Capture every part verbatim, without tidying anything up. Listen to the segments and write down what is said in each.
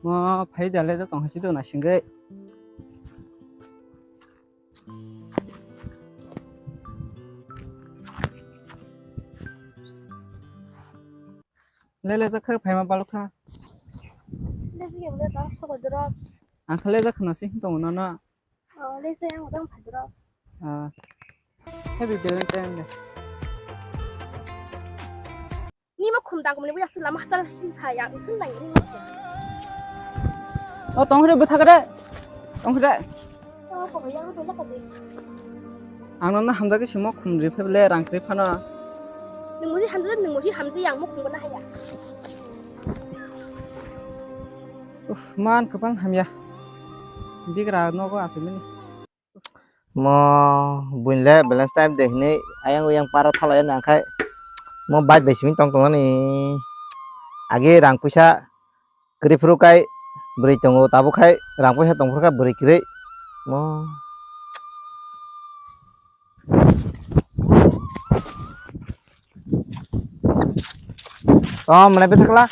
Mo phai da le jotong hasi do na singge. Lele jakha phaima balukha. Lesi ke bole tang sokoi dorok. Ang khale jakha na sing tong na na. Oh, lesi ang tang phai dorok. Ah. Happy Valentine Day. Ni ma khum dang mani buya sila ma chal hin pha ya hin nang ni. Oh, tong hre bwtha kare. Tong hre. Ang nono hamjagwi simo khum ri phai le rang kri phano. Nwng musi hamjak, nwng musi hamjak yang mo khum na haya. Uff, man kwbang hamya. Bigra nogo aswk mani. Mo buinle Valentine Day hinwi ayang uyang para thalai nangkhe mo bike bai simi tong tongnani. Agi rang puisa kwrwi phuru kai bwrwi tongo, tabuk khai rang puisa tong phuru kha bwrwi kwrwi. Mo. Oh, mane bethakla.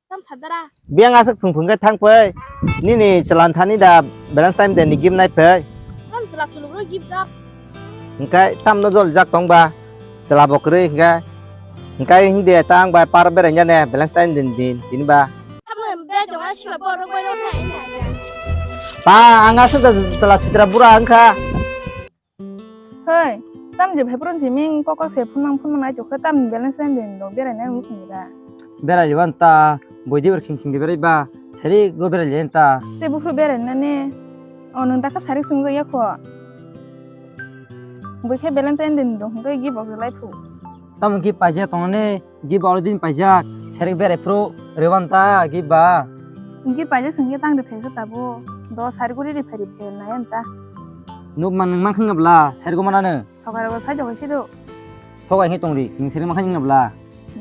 Tam sadara. Biang aswk phung phung khe thang phai. Nini chwla thani da Valentine Day ni gift nai phai. Tam chwla chwlwk rw gift rw. Hingkai tam no jol jak tong ba. Chwla bo kwrwi hingkai. Hingkai hing de ta ang bai par berai ya ne Valentine Day ni din, din ba. Tam no be jong ai siba borok bai no thai. Pa, ang aswk da chwla sitra bura wngkha. Hei, tam je phai phuru jiming kok kok se phunmang phunmang nai tokhe tam balance line de no berai nai muchung da. Berai liban ta, boi di ber khing khing de berai ba, sari go berai liban ta. Te buphuru berai nani, o nwng dakha sari sung ya kho. Boi khe Valentine din dong hingke gift rok rwlai phu. Tamo gift paijak tongo ne, gift ba oro din paijak, sari berai phuru rwban ta gift ba. Gift paijak sung ya tang de phai khe tabo, do sari guri ri phai ri phai nai an ta. Nuk man nang mang khang bla, sari go mana ne. Thokai rok sai do si do. Thokai khe tong ri, ning sari mang khang bla.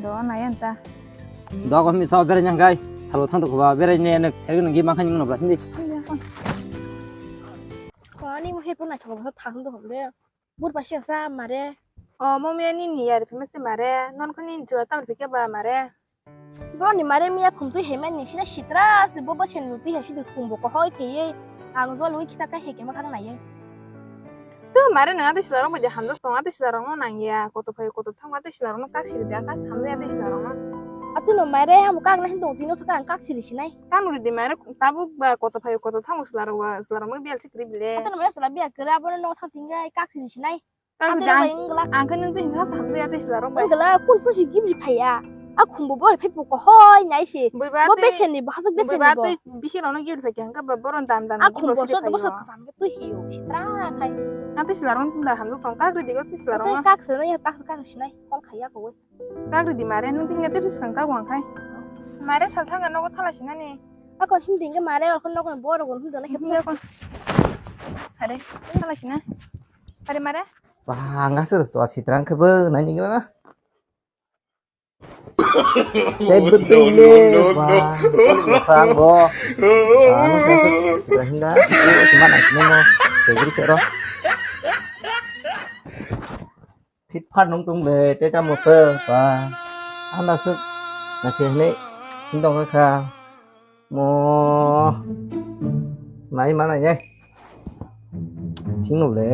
Do nai an ta. Do ko mi so berai nang kai, salo thang to ba berai ne ne sari nang gift mang khang bla hindi. Ani mo he pun na thok thang do hom de. Bur paisa sa mare. O, mo me ni ni yar phema se mare. Non ko ni jo tam phike ba mare. Bro ni mare miya khum twi he man ni sina sitra se bo bo sen twi he sidu khum bo ko hoi kheye. Ang jol wi khita ka he ke ma khang nai ye. Tu mare nang ate sila rong bo je hamjak tong ate sila rong no nang ya. Koto phai koto thang ate sila rong no kak siri de kak hamjak ate sila rong no. Atu no mare ham kak na hin tong tino thaka ang kak siri sinai. Kang nuri di mare tabuk ba koto phaio koto thango slarok ba slarok ma biyal sikri bile. Ate no mare sla biya kra bono no thang tinga kak siri sinai. Kang nuri ang ang khe nung twi hingkha sa hamjak ya tei slarok bai. Wngla kun kun si gibri phaiya. A khumbo bor phai puko hoi nai se. Bo besen ni bo hasuk besen ni bo. Bisi rono gibri phai khe hingkha ba boron dam dam. A khumbo so bo so kasam ke twi hiyo sitra khai. Ang tei slarok da hamjak tong kak ri digo tei slarok. Kak se na ya tak kak sinai kol khaiya ko. Kagri di mare, nung tinga tepsi swkang kagwang khai. Mare sal thanga nogo thala sinani. Ako him tinga mare, ako nogo boro gon him dona hepsa. Ako. Are, thala sina. Are mare. Wah, ngasir setelah sitrang kebe nani gimana? Saya betul le, wah, sang go. Anu saya sudah hinda, cuma nak sini mo, saya beri cero. Phit phat nung tung le, tei tamo se, ba. Anda se, na khe hne, hing tong kha. Mo, nai ma nai nai. Sing no le.